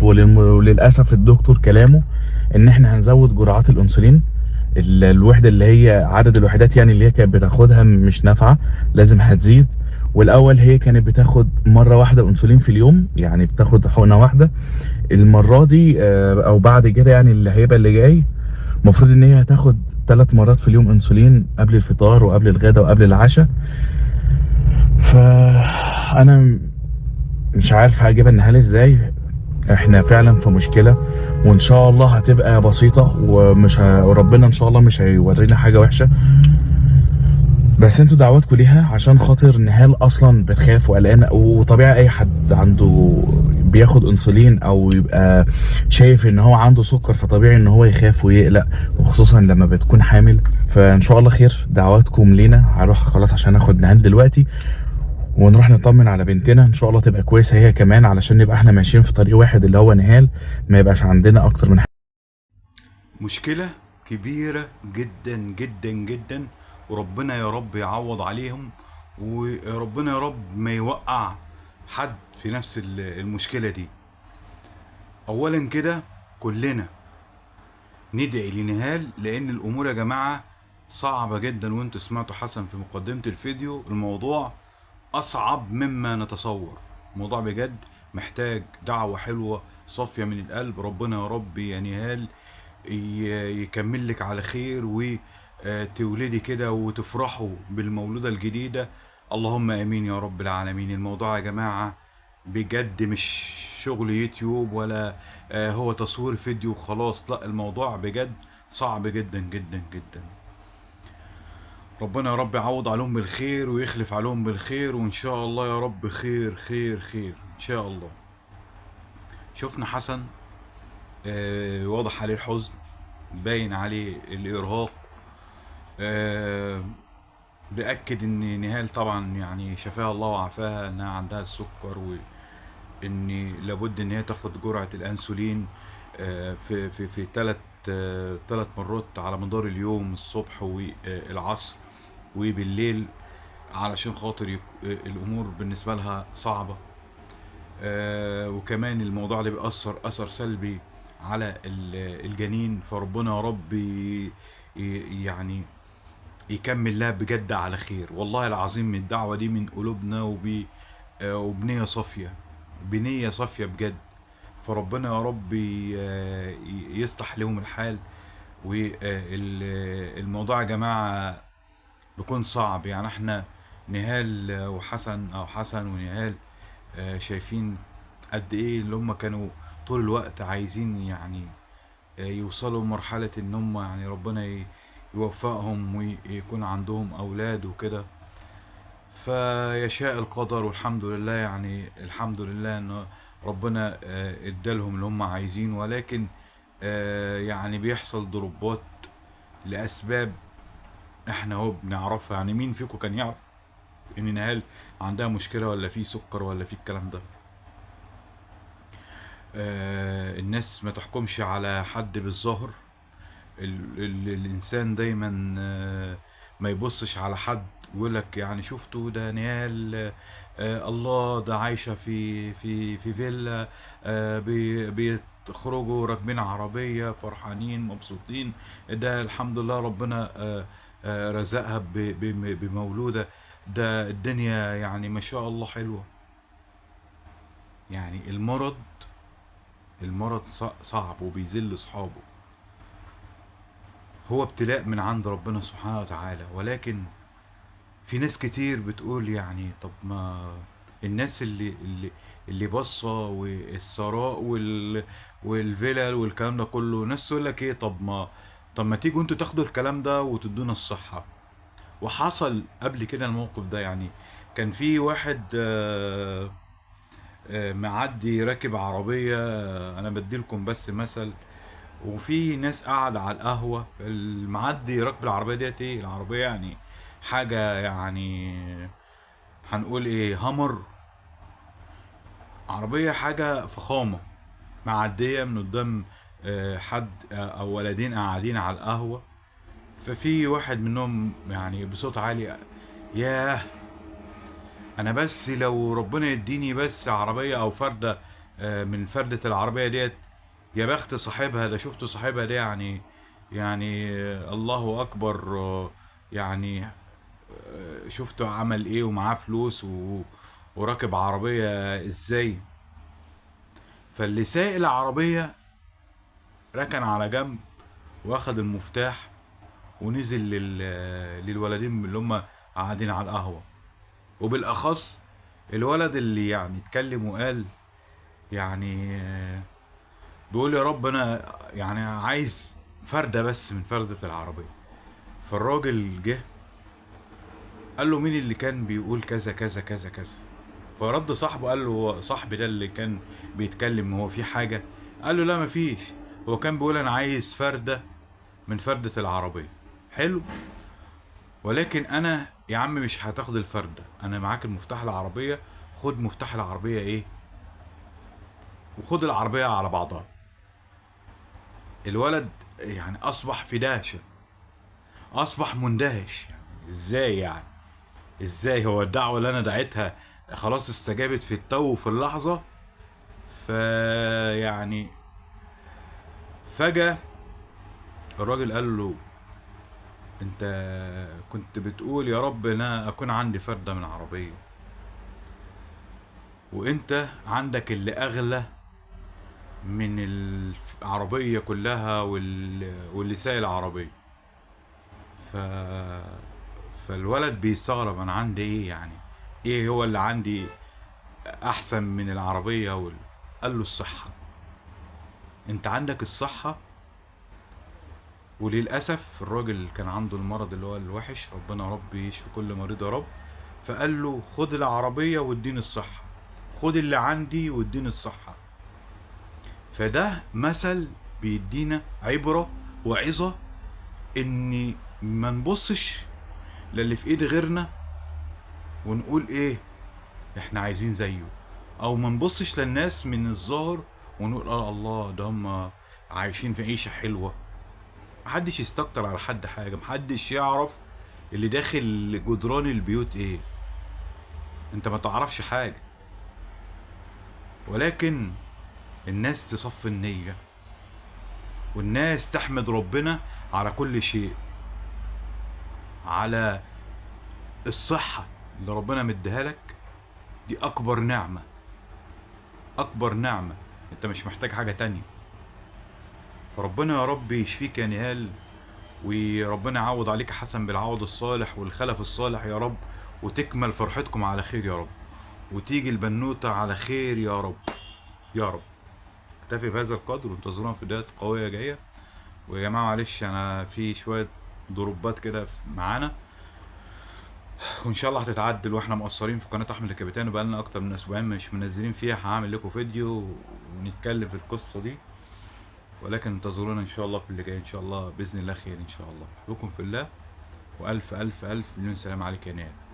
وللاسف الدكتور كلامه ان احنا هنزود جرعات الانسولين، الوحدة اللي هي عدد الوحدات يعني اللي هي كانت بتاخدها مش نافعه، لازم هتزيد. والاول هي كانت بتاخد مرة واحدة انسولين في اليوم، يعني بتاخد حقنه واحده. المرة دي او بعد كده يعني اللي هيبقى اللي جاي المفروض ان هي هتاخد 3 مرات في اليوم انسولين، قبل الفطار وقبل الغداء وقبل العشاء. فانا مش عارف هجيبها النهال ازاي. احنا فعلا في مشكلة، وان شاء الله هتبقى بسيطة، وربنا ان شاء الله مش هيورينا حاجة وحشة. بس انتوا دعواتكم ليها عشان خاطر نهال اصلا بتخاف وقلقانة، وطبيعي اي حد عنده بياخد انسولين او يبقى شايف ان هو عنده سكر فطبيعي ان هو يخاف ويقلق، وخصوصا لما بتكون حامل. فان شاء الله خير، دعواتكم لينا. هروح خلاص عشان اخد نهال دلوقتي ونروح نطمن على بنتنا، ان شاء الله تبقى كويسة هي كمان، علشان نبقى احنا ماشيين في طريق واحد اللي هو نهال، ما يبقاش عندنا اكتر من حاجة. مشكلة كبيرة جدا جدا جدا، وربنا يا رب يعوض عليهم، وربنا يا رب ما يوقع حد في نفس المشكلة دي. اولا كده كلنا ندعي لنهال، لان الامور يا جماعة صعبة جدا، وانتوا سمعتوا حسن في مقدمة الفيديو، الموضوع اصعب مما نتصور. الموضوع بجد محتاج دعوة حلوة صافية من القلب. ربنا يا رب يا نهال يكمل لك على خير، وتولدي كده وتفرحوا بالمولودة الجديدة. اللهم امين يا رب العالمين. الموضوع يا جماعة بجد مش شغل يوتيوب ولا هو تصوير فيديو وخلاص، لا الموضوع بجد صعب جدا جدا جدا. ربنا يا رب يعوض عليهم بالخير ويخلف عليهم بالخير، وان شاء الله يا رب خير خير خير ان شاء الله. شفنا حسن واضح عليه الحزن، باين عليه الارهاق، بأكد ان نهال طبعا يعني شفاها الله وعافاها انها عندها السكر، وان لابد ان هي تاخد جرعة الانسولين في 3 مرات على مدار اليوم، الصبح والعصر وبالليل، علشان خاطر الامور بالنسبة لها صعبة. وكمان الموضوع اللي بيأثر اثر سلبي على الجنين. فربنا يا رب يعني يكمل لها بجد على خير. والله العظيم من الدعوة دي من قلوبنا وبنية صافية، بنية صافية بجد. فربنا يا رب يصلح لهم الحال. والموضوع يا جماعة بيكون صعب، يعني احنا نهال وحسن او حسن ونهال شايفين قد ايه اللي هم كانوا طول الوقت عايزين يوصلوا لمرحلة ان هم ربنا يوفقهم ويكون عندهم اولاد وكده. فيشاء القدر، والحمد لله، الحمد لله ان ربنا ادالهم اللي هم عايزينه. ولكن بيحصل ضربات لاسباب احنا اهو بنعرفها. مين فيكم كان يعرف ان نهال عندها مشكلة ولا في سكر ولا في الكلام ده؟ الناس ما تحكمش على حد بالظاهر. الانسان دايما ما يبصش على حد ويقول لك شفتوا ده نهال، الله ده عايشة في فيلا، بيخرجوا راكبين عربية فرحانين مبسوطين، ده الحمد لله ربنا رزقها بمولودة، ده الدنيا ما شاء الله حلوة. المرض صعب وبيذل اصحابه، هو ابتلاء من عند ربنا سبحانه وتعالى. ولكن في ناس كتير بتقول طب ما الناس اللي باصة والثراء والفلل والكلام ده كله، ناس تقول لك ايه، طب ما تيجوا انتوا تاخدوا الكلام ده وتدونا الصحة. وحصل قبل كده الموقف ده، كان في واحد معدي راكب عربية، انا بديلكم بس مثل، وفي ناس قاعدة على القهوة، المعدي راكب العربية ديت ايه العربية حاجة هنقول ايه، هامر، عربية حاجة فخامة، معدية من قدام حد او ولدين قاعدين على القهوة. ففي واحد منهم بصوت عالي، ياه انا بس لو ربنا يديني بس عربية او فردة من فردة العربية ديت، يا بخت صاحبها ده، شفت صاحبها ده يعني الله اكبر، يعني شفته عمل ايه ومعاه فلوس وراكب عربية ازاي. فاللي سايق العربية ركن على جنب واخد المفتاح ونزل للولدين اللي هم قاعدين على القهوة، وبالاخص الولد اللي يعني اتكلم وقال يعني بيقول يا رب انا يعني عايز فردة بس من فردة العربية. فالراجل جه قال له مين اللي كان بيقول كذا كذا كذا كذا؟ فرد صاحبه قال له صاحبي ده اللي كان بيتكلم هو في حاجة؟ قال له لا مفيش، هو كان بيقول انا عايز فردة من فردة العربية. حلو، ولكن انا يا عم مش هتاخد الفردة، انا معاك المفتاح العربية، خد مفتاح العربية ايه وخد العربية على بعضها. الولد يعني اصبح في دهشة، اصبح مندهش، يعني ازاي، يعني ازاي هو الدعوة اللي انا دعيتها خلاص استجابت في التو في اللحظة؟ فيعني فجأة الراجل قال له انت كنت بتقول يا رب انا اكون عندي فردة من عربية، وانت عندك اللي اغلى من العربية كلها واللي سايق العربية. فالولد بيستغرب انا عندي ايه، يعني ايه هو اللي عندي احسن من العربية؟ قال له الصحة، انت عندك الصحة. وللأسف الراجل كان عنده المرض اللي هو الوحش، ربنا رب يشفي كل مريض يا رب. فقال له خد العربية واديني الصحة، خد اللي عندي واديني الصحة. فده مثل بيدينا عبرة وعظة ان ما نبصش للي في ايد غيرنا ونقول ايه احنا عايزين زيه، او ما نبصش للناس من الظاهر ونقول الله ده هم عايشين في عيشة حلوة. محدش يستكتر على حد حاجة، محدش يعرف اللي داخل جدران البيوت ايه، انت ما تعرفش حاجة. ولكن الناس تصفي النية، والناس تحمد ربنا على كل شيء، على الصحة اللي ربنا مديها لك، دي أكبر نعمة، أكبر نعمة، أنت مش محتاج حاجة تانية. فربنا يا رب يشفيك يا نهال، وربنا يعوض عليك حسن بالعوض الصالح والخلف الصالح يا رب، وتكمل فرحتكم على خير يا رب، وتيجي البنوتة على خير يا رب يا رب. اكتفي بهذا القدر، وانتظرونا في فيديوهات قوية جاية. ويا جماعة معلش انا في شوية ضربات كده معانا، وان شاء الله هتتعدل، واحنا مقصرين في قناة احمد الكابيتانو بقالنا اكتر من اسبوعين مش منزلين فيها. هعمل لكم فيديو ونتكلم في القصة دي، ولكن انتظرونا ان شاء الله في اللي جاي ان شاء الله باذن الله خير ان شاء الله. احبكم في الله، والف الف الف مليون سلام عليك يا نهال.